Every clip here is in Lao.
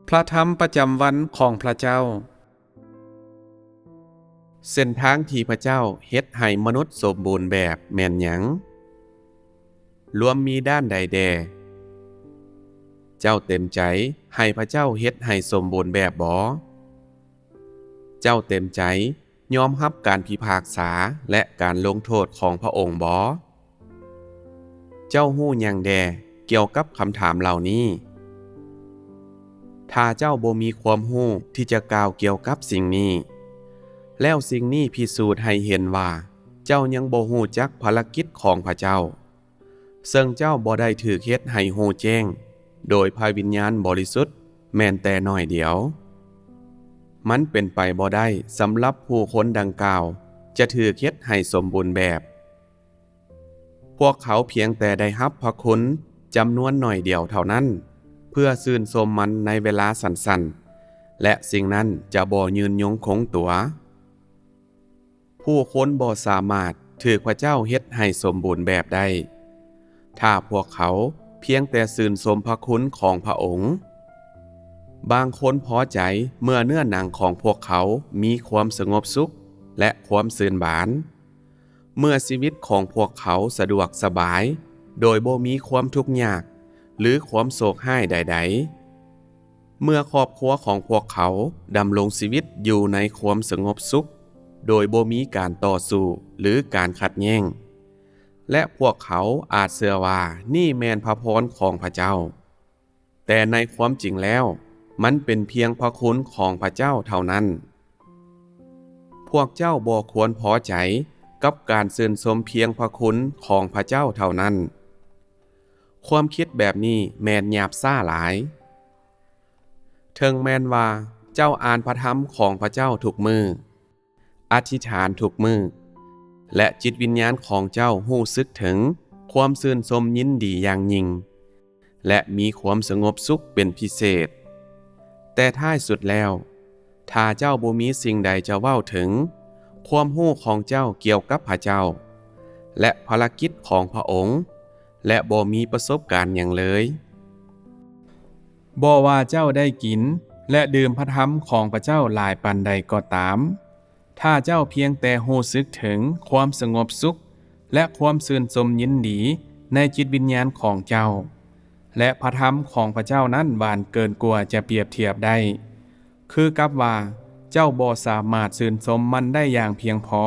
ພະທຳປະຈຳວັນຂອງພະເຈົ້າ. ເສັ້ນທາງທີ່ພະເຈົ້າເຮັດໃຫ້ມະນຸດສົມບູນແບບແມ່ນຫຍັງ? ລວມມີດ້ານໃດແດ່? ເຈົ້າເຕັມໃຈໃຫ້ພະເຈົ້າເຮັດໃຫ້ສົມບູນແບບບໍ? ເຈົ້າເຕັມໃຈຍອມຮັບການພິພາກສາ ແລະ ການລົງໂທດຂອງພະອົງບໍ? ເຈົ້າຮູ້ຫຍັງແດ່ກ່ຽວກັບຄຳຖາມເຫຼົ່ານີ້? ຖ້າເຈົ້າບໍ່ມີຄວາມຮູ້ທີ່ຈະກ່າວກ່ຽວກັບສິ່ງນີ້, ແລ້ວສິ່ງນີ້ພິສູດໃຫ້ເຫັນວ່າເຈົ້າຍັງບໍ່ຮູ້ຈັກພາລະກິດຂອງພະເຈົ້າ, ເຊິ່ງເຈົ້າບໍ່ໄດ້ຖືກເຮັດໃຫ້ຮູ້ແຈ້ງໂດຍພະວິນຍານບໍລິສຸດແມ່ນແຕ່ໜ້ອຍດຽວ. ມັນເປັນໄປບໍ່ໄດ້ສຳລັບຜູ້ຄົນດັ່ງກ່າວຈະຖືກເຮັດໃຫ້ສົມບູນແບບ. ພວກເຂົາພຽງແຕ່ໄດ້ຮັບພະຄຸນຈຳນວນໜ້ອຍດຽວເທົ່ານັ້ນ ເພື່ອຊື່ນຊົມມັນໃນເວລາສັ້ນໆ ແລະ ສິ່ງນັ້ນຈະບໍ່ຍືນຍົງຄົງຕົວ. ຜູ້ຄົນບໍ່ສາມາດຖືກພະເຈົ້າເຮັດໃຫ້ສົມບູນແບບໄດ້ ຖ້າພວກເຂົາພຽງແຕ່ຊື່ນຊົມພະຄຸນຂອງພະອົງ. ບາງຄົນພໍໃຈເມື່ອເນື້ອໜັງຂອງພວກເຂົາມີຄວາມສະຫງົບສຸກ ແລະ ຄວາມຊື່ນບານ, ເມື່ອຊີວິດຂອງພວກເຂົາສະດວກສະບາຍໂດຍບໍ່ມີຄວາມທຸກຍາກ ຫຼື ຄວາມໂຊກຮ້າຍໃດໆ, ເມື່ອຄອບຄົວຂອງພວກເຂົາດຳລົງຊີວິດຢູ່ໃນຄວາມສະຫງົບສຸກໂດຍບໍ່ມີການຕໍ່ສູ້ ຫຼື ການຂັດແຍ່ງ, ແລະ ພວກເຂົາອາດເຊື່ອວ່ານີ້ແມ່ນພະພອນຂອງພະເຈົ້າ. ແຕ່ໃນຄວາມຈິງແລ້ວ, ມັນເປັນພຽງພະຄຸນຂອງພະເຈົ້າເທົ່ານັ້ນ. ພວກເຈົ້າບໍ່ຄວນພໍໃຈກັບການຊື່ນຊົມພຽງພະຄຸນຂອງພະເຈົ້າເທົ່ານັ້ນ. ຄວາມຄິດແບບນີ້ແມ່ນຫຍາບຊ້າຫຼາຍ. ເຖິງແມ່ນວ່າເຈົ້າອ່ານພະທຳຂອງພະເຈົ້າທຸກມື້, ອະທິຖານທຸກມື້ ແລະ ຈິດວິນຍານຂອງເຈົ້າຮູ້ສຶກເຖິງຄວາມຊື່ນຊົມຍິນດີຢ່າງຍິ່ງ ແລະ ມີຄວາມສະຫງົບສຸກເປັນພິເສດ, ແຕ່ທ້າຍສຸດແລ້ວ, ຖ້າເຈົ້າບໍ່ມີສິ່ງໃດຈະເວົ້າເຖິງຄວາມຮູ້ຂອງເຈົ້າກ່ຽວກັບພະເຈົ້າ ແລະ ພາລະກິດຂອງພະອົງ, ແລະ ບໍ່ມີປະສົບການຫຍັງເລີຍ, ບໍ່ວ່າເຈົ້າໄດ້ກິນ ແລະ ດື່ມພະທຳຂອງພະເຈົ້າຫຼາຍປານໃດກໍຕາມ, ຖ້າເຈົ້າພຽງແຕ່ຮູ້ສຶກເຖິງຄວາມສະຫງົບສຸກ ແລະ ຄວາມຊື່ນຊົມຍິນດີໃນຈິດວິນຍານຂອງເຈົ້າ, ແລະ ພະທຳຂອງພະເຈົ້ານັ້ນຫວານເກີນກວ່າຈະປຽບທຽບໄດ້, ຄືກັບວ່າເຈົ້າບໍ່ສາມາດຊື່ນຊົມມັນໄດ້ຢ່າງພຽງພໍ,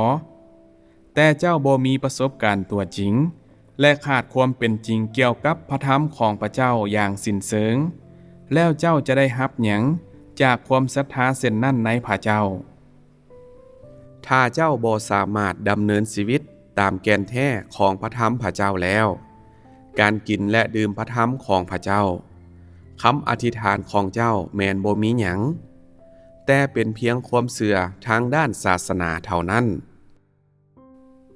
ແຕ່ເຈົ້າບໍ່ມີປະສົບການຕົວຈິງ ແລະ ຂາດຄວາມເປັນຈິງກ່ຽວກັບພະທຳຂອງພະເຈົ້າຢ່າງສິ້ນເຊີງ, ແລ້ວເຈົ້າຈະໄດ້ຮັບຫຍັງຈາກຄວາມສັດທາເຊັ່ນນັ້ນໃນພະເຈົ້າ? ຖ້າເຈົ້າບໍ່ສາມາດດຳເນີນຊີວິດຕາມແກ່ນແທ້ຂອງພະທຳພະເຈົ້າແລ້ວ, ການກິນ ແລະ ດື່ມພະທຳຂອງພະເຈົ້າ, ຄຳອະທິຖານຂອງເຈົ້າແມ່ນບໍ່ມີຫຍັງ, ແຕ່ເປັນພຽງຄວາມເຊື່ອທາງດ້ານສາສະໜາເທົ່ານັ້ນ.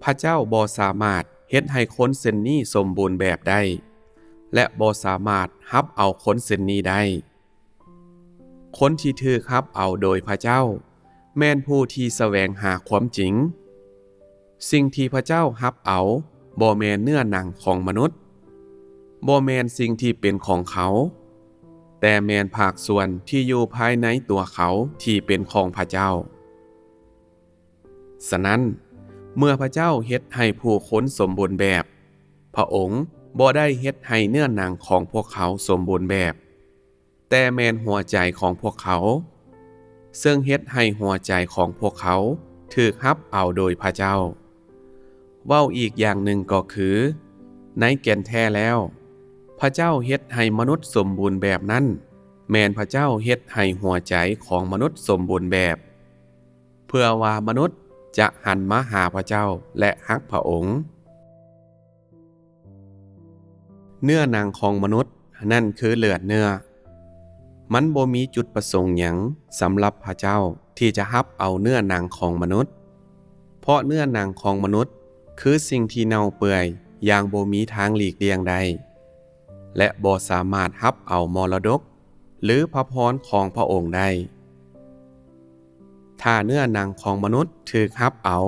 ພະເຈົ້າບໍ່ສາມາດເຮັດໃຫ້ຄົນເຊັ່ນນີ້ສົມບູນແບບໄດ້ ແລະ ບໍ່ສາມາດຮັບເອົາຄົນເຊັ່ນນີ້ໄດ້. ຄົນທີ່ຖືກຮັບເອົາໂດຍພະເຈົ້າ ແມ່ນຜູ້ທີ່ສະແຫວງຫາຄວາມຈິງ. ສິ່ງທີ່ພະເຈົ້າຮັບເອົາບໍ່ແມ່ນເນື້ອໜັງຂອງມະນຸດ, ບໍ່ແມ່ນສິ່ງທີ່ເປັນຂອງເຂົາ, ແຕ່ແມ່ນພາກສ່ວນທີ່ຢູ່ພາຍໃນຕົວເຂົາທີ່ເປັນຂອງພະເຈົ້າ. ສະນັ້ນ, ເມື່ອພະເຈົ້າເຮັດໃຫ້ຜູ້ຄົນສົມບູນແບບ, ພະອົງບໍ່ໄດ້ເຮັດໃຫ້ເນື້ອໜັງຂອງພວກເຂົາສົມບູນແບບ, ແຕ່ແມ່ນຫົວໃຈຂອງພວກເຂົາ, ເຊິ່ງເຮັດໃຫ້ຫົວໃຈຂອງພວກເຂົາຖືກຮັບເອົາໂດຍພະເຈົ້າ. ເວົ້າອີກຢ່າງໜຶ່ງກໍຄື, ໃນແກ່ນແທ້ແລ້ວ, ພະເຈົ້າເຮັດໃຫ້ມະນຸດສົມບູນແບບນັ້ນ, ແມ່ນພະເຈົ້າເຮັດໃຫ້ຫົວໃຈຂອງມະນຸດສົມບູນແບບ, ເພື່ອວ່າມະນຸດຈະຫັນມາຫາພະເຈົ້າ ແລະ ຮັກພະອົງ. ເນື້ອໜັງຂອງມະນຸດນັ້ນຄືເລືອດເນື້ອ. ມັນບໍ່ມີຈຸດປະສົງຫຍັງສຳລັບພະເຈົ້າທີ່ຈະຮັບເອົາເນື້ອໜັງຂອງມະນຸດ, ເພາະເນື້ອໜັງຂອງມະນຸດຄືສິ່ງທີ່ເນົ່າເປື່ອຍຢ່າງບໍ່ມີທາງຫຼີກລ່ຽງໄດ້ ແລະ ບໍ່ສາມາດຮັບເອົາມໍລະດົກ ຫຼື ພະພອນຂອງພະອົງໄດ້. ຖ້າເນື້ອໜັງຂອງມະນຸດຖືກຮັບເອົາ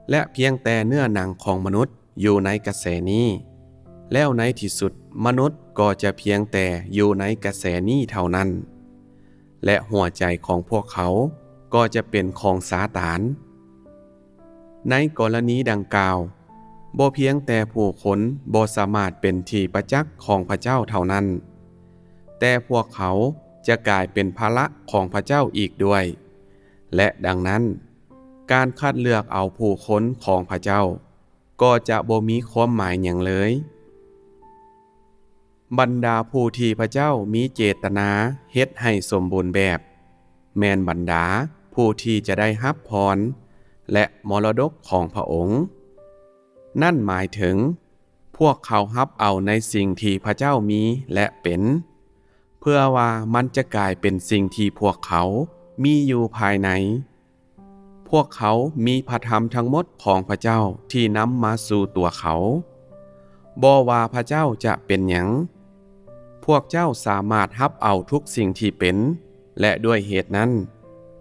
ແລະ ພຽງແຕ່ເນື້ອໜັງຂອງມະນຸດຢູ່ໃນກະແສນີ້, ແລ້ວໃນທີ່ສຸດມະນຸດກໍຈະພຽງແຕ່ຢູ່ໃນກະແສນີ້ເທົ່ານັ້ນ. ແລະ ຫົວໃຈຂອງພວກເຂົາກໍຈະເປັນຂອງຊາຕານ. ໃນກໍລະນີດັ່ງກ່າວ, ບໍ່ພຽງແຕ່ຜູ້ຄົນບໍ່ສາມາດເປັນທີ່ປະຈັກຂອງພະເຈົ້າເທົ່ານັ້ນ, ແຕ່ພວກເຂົາຈະກາຍເປັນພາລະຂອງພະເຈົ້າອີກດ້ວຍ. ແລະ ດັ່ງນັ້ນ, ການຄັດເລືອກເອົາຜູ້ຄົນຂອງພະເຈົ້າກໍຈະບໍ່ມີຄວາມໝາຍຫຍັງເລີຍ. ບັນດາຜູ້ທີ່ພະເຈົ້າມີເຈດຕະນາເຮັດໃຫ້ສົມບູນແບບ ແມ່ນບັນດາຜູ້ທີ່ຈະໄດ້ຮັບພອນ ແລະ ມໍລະດົກຂອງພະອົງ. ນັ້ນໝາຍເຖິງ ພວກເຂົາຮັບເອົາໃນສິ່ງທີ່ພະເຈົ້າມີ ແລະ ເປັນ, ເພື່ອວ່າມັນຈະກາຍເປັນສິ່ງທີ່ພວກເຂົາມີຢູ່ພາຍໃນ. ພວກເຂົາມີພະທຳທັງໝົດຂອງພະເຈົ້າທີ່ນຳມາສູ່ຕົວເຂົາ. ບໍ່ວ່າພະເຈົ້າຈະເປັນຫຍັງ, ພວກເຈົ້າສາມາດຮັບເອົາທຸກສິ່ງທີ່ເປັນ, ແລະ ດ້ວຍເຫດນັ້ນ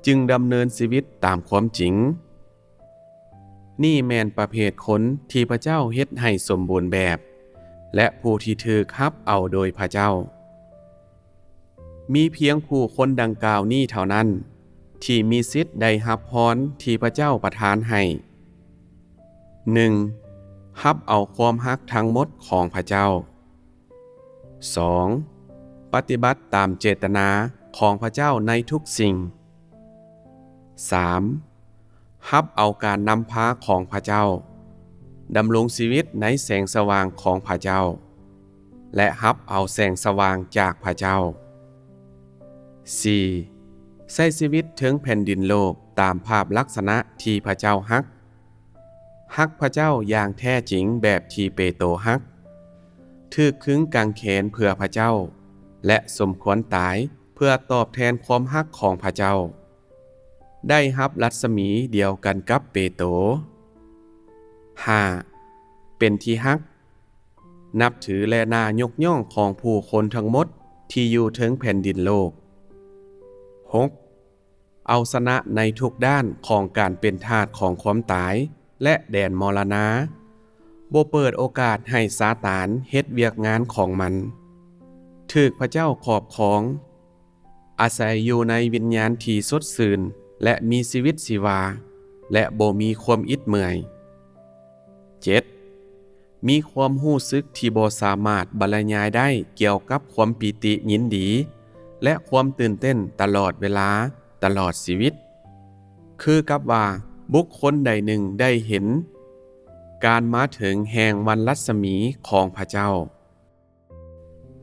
ຈຶ່ງດຳເນີນຊີວິດຕາມຄວາມຈິງ. ນີ້ແມ່ນປະເພດຄົນທີ່ພະເຈົ້າເຮັດໃຫ້ສົມບູນແບບ ແລະ ຜູ້ທີ່ຖືກຮັບເອົາໂດຍພະເຈົ້າ. ມີພຽງຜູ້ຄົນດັ່ງກ່າວນີ້ເທົ່ານັ້ນ ທີ່ມີສິດໄດ້ຮັບພອນທີ່ພະເຈົ້າປະທານໃຫ້. ໜຶ່ງ, ຮັບເອົາຄວາມຮັກທັງໝົດຂອງພະເຈົ້າ. ສອງ, ປະຕິບັດຕາມເຈດຕະນາຂອງພະເຈົ້າໃນທຸກສິ່ງ. ສາມ, ຮັບເອົາການນຳພາຂອງພະເຈົ້າ, ດຳລົງຊີວິດໃນແສງສະຫວ່າງຂອງພະເຈົ້າ ແລະ ຮັບເອົາແສງສະຫວ່າງຈາກພະເຈົ້າ. ສີ່, ໃຊ້ຊີວິດເທິງແຜ່ນດິນໂລກຕາມພາບລັກສະນະທີ່ພະເຈົ້າຮັກ. ຮັກພະເຈົ້າຢ່າງແທ້ຈິງແບບທີ່ເປໂຕຮັກ, ຖືກຂຶງກາງແຂນເພື່ອພະເຈົ້າ ແລະ ສົມຄວນຕາຍເພື່ອຕອບແທນຄວາມຮັກຂອງພະເຈົ້າ, ໄດ້ຮັບລັດສະໝີດຽວກັນກັບເປໂຕ. ຫ້າ, ເປັນທີ່ຮັກ, ນັບຖື ແລະ ໜ້າຍົກຍ້ອງຂອງຜູ້ຄົນທັງໝົດທີ່ຢູ່ເທິງແຜ່ນດິນໂລກ. ຫົກ, ເອົາຊະນະໃນທຸກດ້ານຂອງການເປັນທາດຂອງຄວາມຕາຍ ແລະ ແດນມໍລະນາ, ບໍ່ເປີດໂອກາດໃຫ້ຊາຕານເຮັດວຽກງານຂອງມັນ, ຖືກພະເຈົ້າຄອບຄອງ, ອາໄສຢູ່ໃນວິນຍານທີ່ສົດຊື່ນ ແລະ ມີຊີວິດຊີວາ ແລະ ບໍ່ມີຄວາມອິດເມື່ອຍ. ເຈັດ, ມີຄວາມຮູ້ສຶກທີ່ບໍ່ສາມາດບັນລະຍາຍໄດ້ກ່ຽວກັບຄວາມປີຕິຍິນດີ ແລະ ຄວາມຕື່ນເຕັ້ນຕະຫຼອດເວລາ, ຕະຫຼອດຊີວິດ, ຄືກັບວ່າບຸກຄົນໃດໜຶ່ງໄດ້ເຫັນການມາເຖິງແຫ່ງວັນລັດສະໝີຂອງພະເຈົ້າ.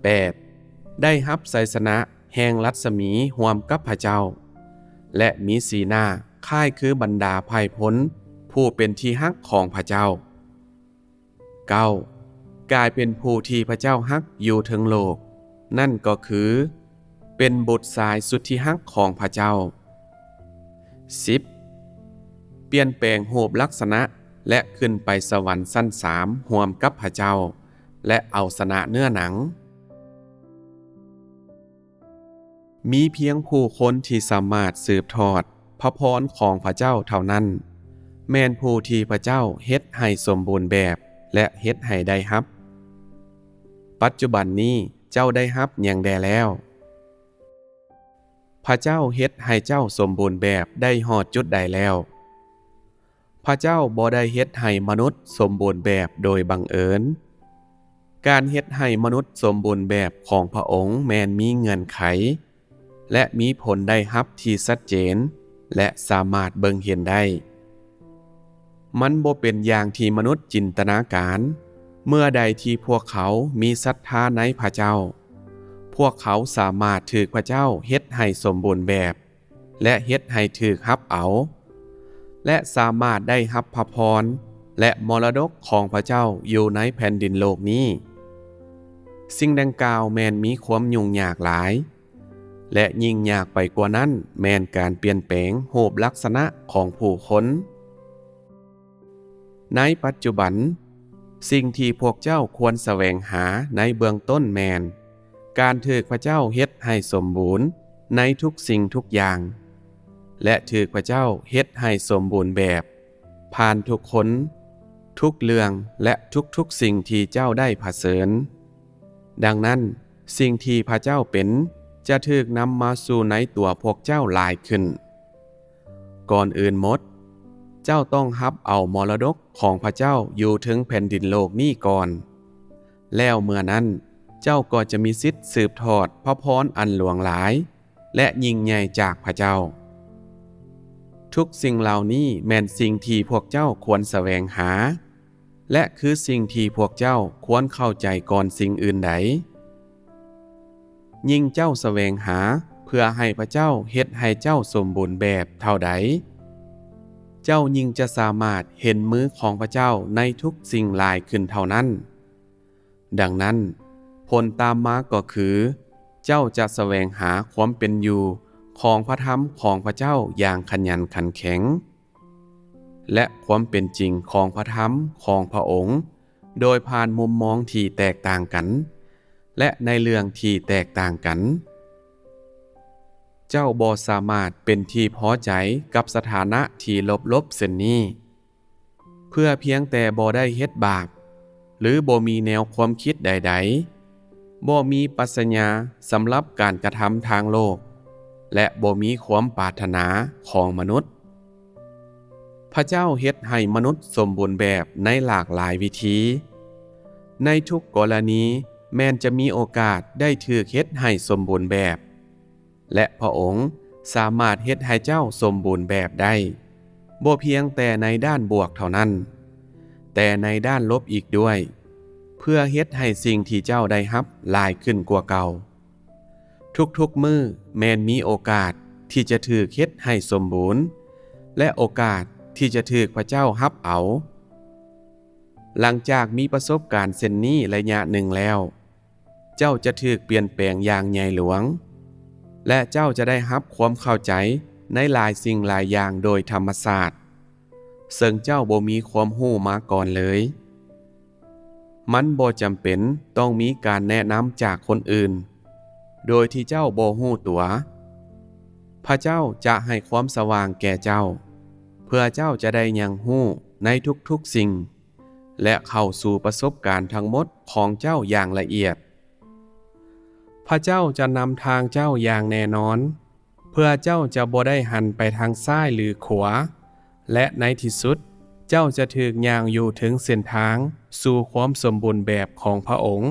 ແປດ, ໄດ້ຮັບໄຊຊະນະແຫ່ງລັດສະໝີຮ່ວມກັບພະເຈົ້າ ແລະ ມີສີໜ້າຄ້າຍຄືບັນດາໄພພົນຜູ້ເປັນທີ່ຮັກຂອງພະເຈົ້າ. ເກົ້າ, ກາຍເປັນຜູ້ທີ່ພະເຈົ້າຮັກຢູ່ເທິງໂລກ, ນັ້ນກໍຄື ເປັນບຸດຊາຍສຸດທີ່ຮັກຂອງພະເຈົ້າ. ສິບ, ປ່ຽນແປງຮູບລັກສະນະ ແລະ ຂຶ້ນໄປສະຫວັນຊັ້ນສາມຮ່ວມກັບພະເຈົ້າ ແລະ ເອົາຊະນະເນື້ອໜັງ. ມີພຽງຜູ້ຄົນທີ່ສາມາດສືບທອດພະພອນຂອງພະເຈົ້າເທົ່ານັ້ນ, ແມ່ນຜູ້ທີ່ພະເຈົ້າເຮັດໃຫ້ສົມບູນແບບ ແລະ ເຮັດໃຫ້ໄດ້ຮັບ. ປັດຈຸບັນນີ້ເຈົ້າໄດ້ຮັບຫຍັງແດ່ແລ້ວ? ພະເຈົ້າເຮັດໃຫ້ເຈົ້າສົມບູນແບບໄດ້ຮອດຈຸດໃດແລ້ວ? ພະເຈົ້າບໍ່ໄດ້ເຮັດໃຫ້ມະນຸດສົມບູນແບບໂດຍບັງເອີນ. ການເຮັດໃຫ້ມະນຸດສົມບູນແບບຂອງພະອົງແມ່ນມີເງື່ອນໄຂ ແລະ ມີຜົນໄດ້ຮັບທີ່ຊັດເຈນ ແລະ ສາມາດເບິ່ງເຫັນໄດ້. ມັນບໍ່ເປັນຢ່າງທີ່ມະນຸດຈິນຕະນາການ. ເມື່ອໃດທີ່ພວກເຂົາມີສັດທາໃນພະເຈົ້າ, ພວກເຂົາສາມາດຖືກພະເຈົ້າເຮັດໃຫ້ສົມບູນແບບ ແລະ ເຮັດໃຫ້ຖືກຮັບເອົາ ແລະ ສາມາດໄດ້ຮັບພະພອນ ແລະ ມໍລະດົກຂອງພະເຈົ້າຢູ່ໃນແຜ່ນດິນໂລກນີ້. ສິ່ງດັ່ງກ່າວແມ່ນມີຄວາມຫຍຸ້ງຍາກຫຼາຍ, ແລະ ຍິ່ງຍາກໄປກວ່ານັ້ນແມ່ນການປ່ຽນແປງຮູບລັກສະນະຂອງຜູ້ຄົນ. ໃນປັດຈຸບັນ, ສິ່ງທີ່ພວກເຈົ້າຄວນສະແຫວງຫາໃນເບື້ອງຕົ້ນແມ່ນ ການຖືກພະເຈົ້າເຮັດໃຫ້ສົມບູນໃນທຸກສິ່ງທຸກຢ່າງ ແລະ ຖືກພະເຈົ້າເຮັດໃຫ້ສົມບູນແບບ ຜ່ານທຸກຄົນ, ທຸກເລື່ອງ ແລະ ທຸກໆສິ່ງທີ່ເຈົ້າໄດ້ຜະເຊີນ. ດັ່ງນັ້ນ, ສິ່ງທີ່ພະເຈົ້າເປັນ ຈະຖືກນຳມາສູ່ໃນຕົວພວກເຈົ້າຫຼາຍຂຶ້ນ. ກ່ອນອື່ນໝົດ, ເຈົ້າຕ້ອງຮັບເອົາມໍລະດົກຂອງພະເຈົ້າຢູ່ເທິງແຜ່ນດິນໂລກນີ້ກ່ອນ, ແລ້ວເມື່ອນັ້ນເຈົ້າກໍຈະມີສິດສືບທອດພະພອນອັນຫຼວງຫຼາຍ ແລະ ຍິ່ງໃຫຍ່ຈາກພະເຈົ້າ. ທຸກສິ່ງເຫຼົ່ານີ້ແມ່ນສິ່ງທີ່ພວກເຈົ້າຄວນສະແຫວງຫາ ແລະ ຄືສິ່ງທີ່ພວກເຈົ້າຄວນເຂົ້າໃຈກ່ອນສິ່ງອື່ນໃດ. ຍິ່ງເຈົ້າສະແຫວງຫາເພື່ອໃຫ້ພະເຈົ້າເຮັດໃຫ້ເຈົ້າສົມບູນແບບເທົ່າໃດ, ເຈົ້າຍິ່ງຈະສາມາດເຫັນມືຂອງພະເຈົ້າໃນທຸກສິ່ງຫຼາຍຂຶ້ນເທົ່ານັ້ນ. ດັ່ງນັ້ນ, ຜົນຕາມມາກໍຄື ເຈົ້າຈະສະແຫວງຫາຄວາມເປັນຢູ່ຂອງພະທຳຂອງພະເຈົ້າຢ່າງຂະຫຍັນຂັນແຂງ, ແລະ ຄວາມເປັນຈິງຂອງພະທຳຂອງພະອົງໂດຍຜ່ານມຸມມອງທີ່ແຕກຕ່າງກັນ ແລະ ໃນເລື່ອງທີ່ແຕກຕ່າງກັນ. ເຈົ້າບໍ່ສາມາດເປັນທີ່ພໍໃຈກັບສະຖານະທີ່ລົບໆເຊັ່ນນີ້. ເພື່ອພຽງແຕ່ບໍ່ໄດ້ເຮັດບາບ ຫຼື ບໍ່ມີແນວຄວາມຄິດໃດໆ, ບໍ່ມີປັດຊະຍາສຳລັບການກະທຳທາງໂລກ ແລະ ບໍ່ມີຄວາມປາດຖະໜາຂອງມະນຸດ. ພະເຈົ້າເຮັດໃຫ້ມະນຸດສົມບູນແບບໃນຫຼາກຫຼາຍວິທີ. ໃນທຸກກໍລະນີແມ່ນຈະມີໂອກາດໄດ້ຖືກເຮັດໃຫ້ສົມບູນແບບ. ແລະ ພະອົງສາມາດເຮັດໃຫ້ເຈົ້າສົມບູນແບບໄດ້, ບໍ່ພຽງແຕ່ໃນດ້ານບວກເທົ່ານັ້ນ, ແຕ່ໃນດ້ານລົບອີກດ້ວຍ, ເພື່ອເຮັດໃຫ້ສິ່ງທີ່ເຈົ້າໄດ້ຮັບຫຼາຍຂຶ້ນກວ່າເກົ່າ. ທຸກໆມື້ແມ່ນມີໂອກາດທີ່ຈະຖືກເຮັດໃຫ້ສົມບູນ ແລະ ໂອກາດທີ່ຈະຖືກພະເຈົ້າຮັບເອົາ. ຫຼັງຈາກມີປະສົບການເຊັ່ນນີ້ໄລຍະໜຶ່ງແລ້ວ, ເຈົ້າຈະຖືກປ່ຽນແປງຢ່າງໃຫຍ່ຫຼວງ ແລະ ເຈົ້າຈະໄດ້ຮັບຄວາມເຂົ້າໃຈໃນຫຼາຍສິ່ງຫຼາຍຢ່າງໂດຍທຳມະຊາດ, ເຊິ່ງເຈົ້າບໍ່ມີຄວາມຮູ້ມາກ່ອນເລີຍ. ມັນບໍ່ຈຳເປັນຕ້ອງມີການແນະນຳຈາກຄົນອື່ນ ໂດຍທີ່ເຈົ້າບໍ່ຮູ້ຕົວ. ພະເຈົ້າຈະໃຫ້ຄວາມສະຫວ່າງແກ່ເຈົ້າ, ເພື່ອເຈົ້າຈະໄດ້ຫຍັງຮູ້ໃນທຸກໆສິ່ງ ແລະ ເຂົ້າສູ່ປະສົບການທັງໝົດຂອງເຈົ້າຢ່າງລະອຽດ. ພະເຈົ້າຈະນຳທາງເຈົ້າຢ່າງແນ່ນອນ, ເພື່ອເຈົ້າຈະບໍ່ໄດ້ຫັນໄປທາງຊ້າຍຫຼືຂວາ, ແລະ ໃນທີ່ສຸດເຈົ້າຈະຖືກຍ່າງຢູ່ເທິງເສັ້ນທາງສູ່ຄວາມສົມບູນແບບຂອງພະອົງ.